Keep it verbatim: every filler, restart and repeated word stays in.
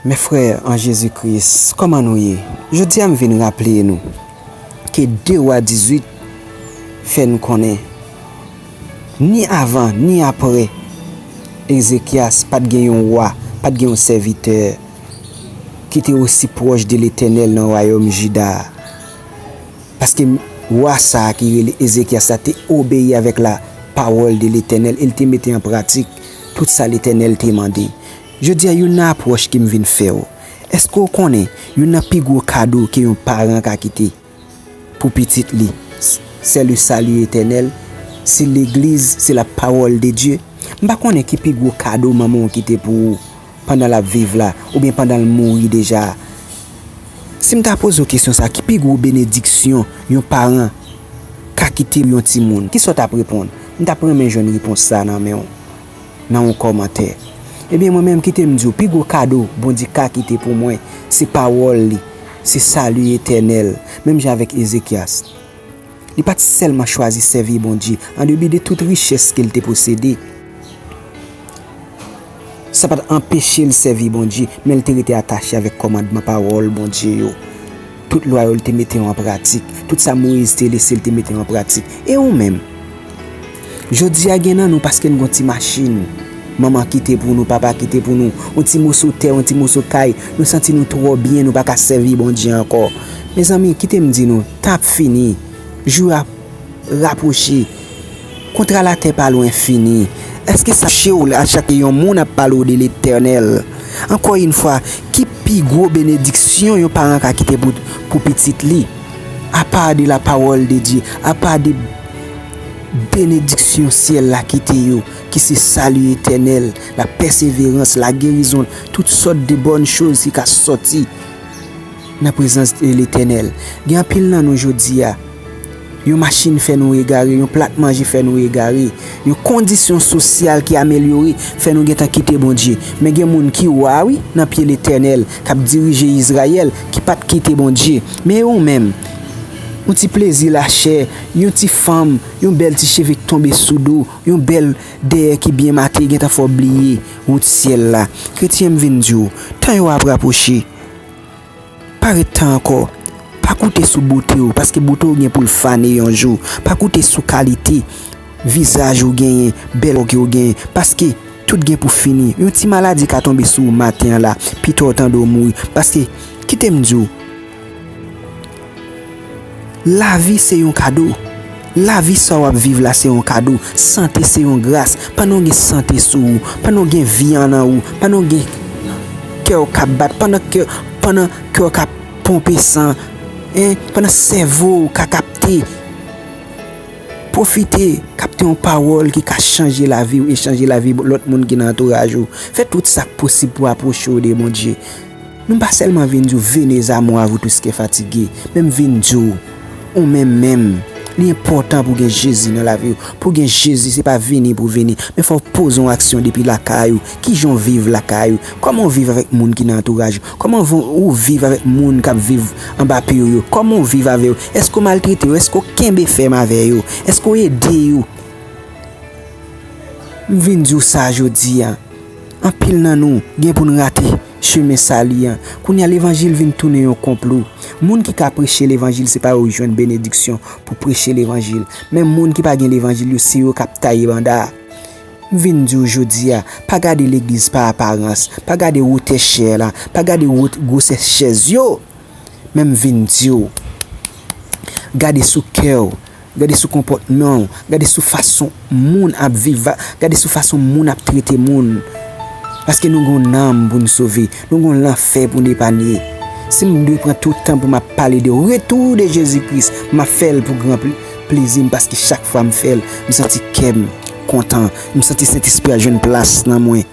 Mes frères en Jésus-Christ, kòman nou ye? Jodi a m vin raple nou ke de Wa dizuit fè n konnen, ni avan, ni apre Ezekyas, pa t gen yon wa, pa t gen yon sèvitè ki te osi pwòch de Letènèl nan wayòm Jida a. Paske wa sa a ki rele Ezekyas la te obeyi avèk la pawòl de Letènèl e l te mete an pratik tout sa Letènèl te mande. Jodi a, youn nan apwòch ke m vin fè w, èske w konnen youn nan pi gwo kado ke yon paran ka kite pou pitit li, c'est le salut éternel, se legliz, se la parole de Dieu? M pa konnen ki pi gwo kado manman w kite pou ou pandan l ap viv la, oubyen pandan l mouri deja. Si m ta poze w kesyon sa, ki pi gwo benediksyon yon paran ka kite yon timoun? Kisa w t ap reponn? M t ap renmen jwenn repons sa nan men w, nan yon kòmantè. Ebyen, mwen menm, kite m di w, pi gwo kado Bondye ka kite pou mwen, se pawòl li, se sali etènèl, menm jan avèk Ezekyas. Li pa t sèlman chwazi sèvi Bondye, an depi de tout richès ke l te posede. Sa pa t anpeche l sèvi Bondye, men l te rete atache avèk kòmandman pawòl Bondye yo. Tout lwa yo, l te mete yo an pratik. Tout sa Moyiz te lese, l te mete yo an pratik. E ou menm? Jodi a, gen nan nou, paske n gon ti machin manman kite pou nou, papa kite pou nou, yon ti moso tè, yon ti moso kay, nou santi nou twò byen, nou pa ka sèvi Bondye ankò. Mezanmi, kite m di nou, tan ap fini, jou ap rapwoche. Kontra latè pa lwen fini. Èske sa choke w a chak yon moun ap pale w de Letènèl? Ankò yon fwa, ki pi gwo benediksyon yon paran ka kite pou, pou pitit li? Apa de la parole de Dieu, apa de benediksyon syèl la kite yo, ki se sali etènèl, la pèseverans, la gerizon, tout sòt de bòn choz ki ka sòti nan prezans de Letènèl. Gen anpil nan nou jodi a, yon machin fè nou egare, yon plat manje fè nou egare, yon kondisyon sosyal ki amelyore fè nou gentan kite Bondye. Men gen moun ki wa, wi, nan pye Letènèl, k ap dirije Izrayèl, ki pa t kite Bondye. Men e ou menm? Yon ti plezi lachè, yon ti fanm, yon bèl ti cheve k tonbe sou do, yon bèl dèyè ki byen make gentan fè w bliye wout syèl la. Kretyen, m vin di w, tan yo ap rapwoche. Pa ret tan ankò. Pa koute sou bote w, paske bote w gen pou l fane yon jou. Pa koute sou kalite vizaj ou genyen, bèl kò ke w genyen, paske tout gen pou fini. Yon ti maladi ka tonbe sou ou maten an la, pita w tande w mouri. Paske, kite m di w, lavi se yon kado. Lavi sa w ap viv la se yon kado. Sante se yon gras. Pandan w gen sante sou ou, pandan w gen vi an nan ou, pandan w gen kè w k ap bat, pandan kè, pandan kè w k ap ponpe san, en, pandan sèvo w ka kapte, pwofite kapte yon pawòl ki ka chanje lavi w e chanje lavi lòt moun ki nan antouraj ou. Fè tout sa k posib pou w apwoche w de Bondye. Nou pa sèlman vin di w, venez à moi, vous tous qui êtes fatigués, men m vin di w, ou menm menm, li enpòtan pou w gen Jezi nan lavi w. Pou w gen Jezi, se pa vini pou vini, men fò w poze yon aksyon depi lakay ou. Kijan w viv lakay ou? Kòman w viv avèk moun ki nan antouraj ou? Kòman v-, ou viv avèk moun k ap viv anba pye w yo? Kòman w viv avè yo? Èske w maltrete yo? Èske w kenbe fèm avè yo? Èske w ede yo? M vin di w sa jodi a. Anpil nan nou gen pou n rate chemen sali a. Kounye a, levanjil vin tounen yon konplo. Moun ki ka preche levanjil, se pa yo ki jwenn benediksyon pou preche levanjil. Men moun ki pa gen levanjil yo, se yo k ap taye banda a. M vin di w jodi a, pa gade legliz pa aparans, pa gade wotè chè la, pa gade wo-, gwosè chèz yo. Men m vin di w, gade sou kè w, gade sou konpòtman w, gade sou fason moun ap viv, va-, gade sou fason moun ap trete moun. Paske nou gon nanm pou n sove, nou gon lanfè pou n epanye. Si m dwe pran tout tan pou m ap pale de retour de Jezi Kris, m ap fè l pou gran pl-, plezi m, paske chak fwa m fè l, m santi kè m kontan, m santi Sentespri a jwenn plas nan mwen.